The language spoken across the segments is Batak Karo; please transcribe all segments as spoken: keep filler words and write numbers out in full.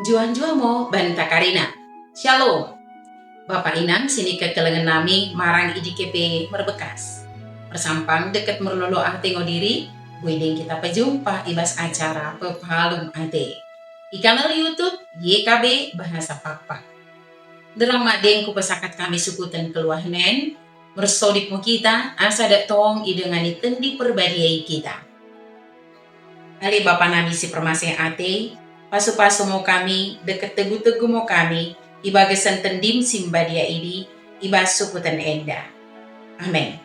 Njuah-njuah mo banta karina. Shalom. Bapa inang si nikekelengen nami marang I D K P Merbekas. Persampang deket merlolo ate ngo diri, boi deng kita pejumpa i bas acara Pepalum Ate. I kanal YouTube Y K B Bahasa Pakpak. Nderang mak deng kupesakat kami sukuten keluahen en, mersodip mo kita, asa dak tong idengani Tendi Perbadia i kita. Ale Bapa nami si permaseh ate, pasu-pasu mo kami, deket tegu-tegu mo kami, i bagasen Tendim si mbadia idi, i bas sukuten enda. Amen.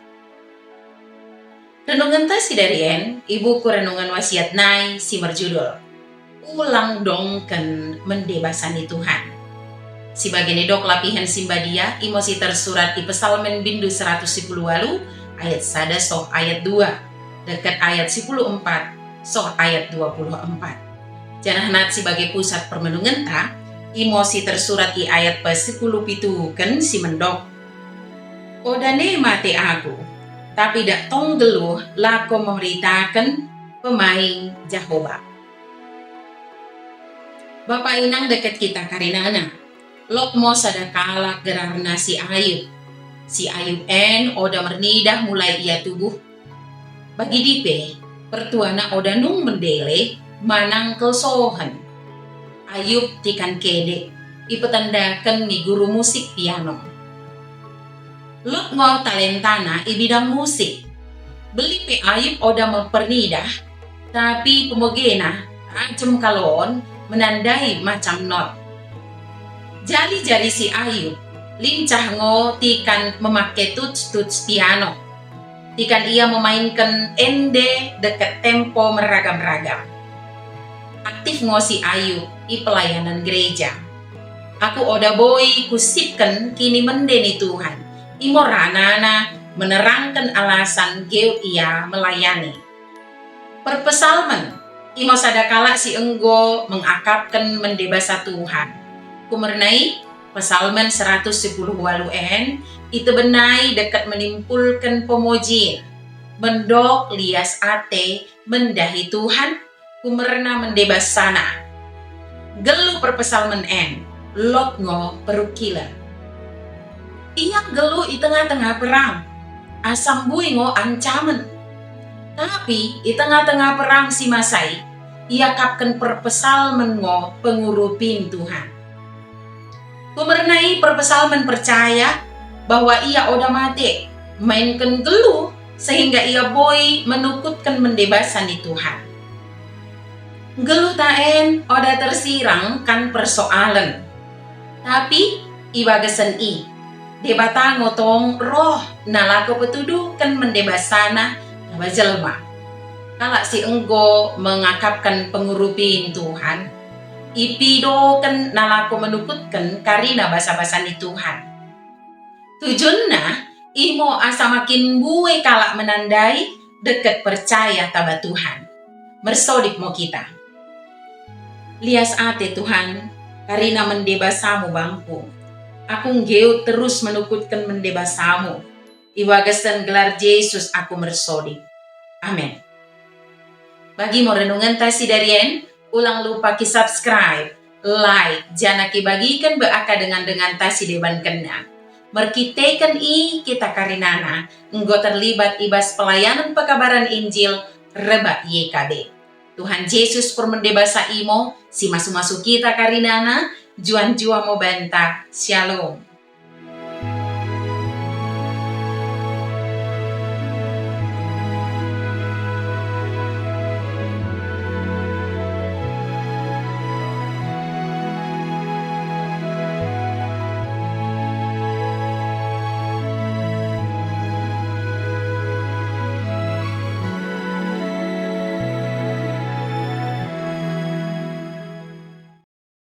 Renungenta si dari en i buku Renungan Wasiat nai si merjudul Ulang Dongken Mende Basa ni Tuhan. Si bage nidok lapihen si mbadia, imo si tersurat i Pesalmen bindu seratus sipuluh walu ayat sada soh ayat dua, deket ayat sipuluh empat soh ayat dua puluh empat. Janah nat si bage pusat permenungenta, imo si tersurat i ayat pesipuluh pituken si mendok, "Oda ne mate aku, tapi dak tong geluh lako memeritaken pemaing Jehoba." Bapa inang deket kita karinana, lot mo sada kalak gerarna si Ayub. Si Ayub en oda mernidah mulai ia tubuh. Bagidi pe, pertuana oda nung mendele manang kelsohen. Ayub tikan kede, ipetandaken ni guru musik piano. Lot ngo talentana i bidang musik. Beli pe Ayub oda mepernidah, tapi pemegena racem kalon menandai macam not. Jari-jari si Ayub lincah ngo tikan memake tuts-tuts piano. Tikan ia memainken ende deket tempo meragam-ragam. Aktif ngo si Ayub i pelayanan gereja. Aku oda boi kusipken kinimende ni Tuhan, imo ranana menerangken alasan geut ia melayani. Perpesalmen, imo sada kalak si enggo mengakapken mende basa Tuhan. Kumerna i, Pesalmen seratus sipuluh walu en itebenai deket menimpulken pemujin, mendok lias ate mendahi Tuhan, kumerna mende basana. Geluh perpesalmen en, lot ngo perukilen. Ia geluh i tengah-tengah perang, asa mbue ngo ancamen. Tapi i tengah-tengah perang si masa i, iakapken perpesalmen ngo pengurupin Tuhan. Kumerna i perpesalmen percaya bahwa ia oda mate, mainken geluh sehingga ia boi menukutken mende basa ni Tuhan. Geluhta en oda tersirang kan persoalen. Tapi i bagasen i, Dibata ngo tong roh nalako petuduhken mende basana taba jelma. Kalak si enggo mengakapken pengurupin Tuhan, ipidoken nalako menukutken karina basa-basa ni Tuhan. Tujunna imo asa makin mbue kalak menandai deket percaya taba Tuhan. Mersodip mo kita. Lias ate Tuhan, karina mende basamu bangku. Aku nggeut terus menukutken mende basamu. I bagasen gelar Jesus aku mersodip. Amen. Bagi mo renungenta si darien, ulang lupa ki subscribe, like, janah ki bagiken be aka dengan-denganta si deban kena. Merkiteken i kita karinana enggo terlibat i bas pelayanan pekabaran Injil rebak Y K B. Tuhan Jesus permende basa imo si masu-masu kita karinana, juah-juah mo banta. Shalom.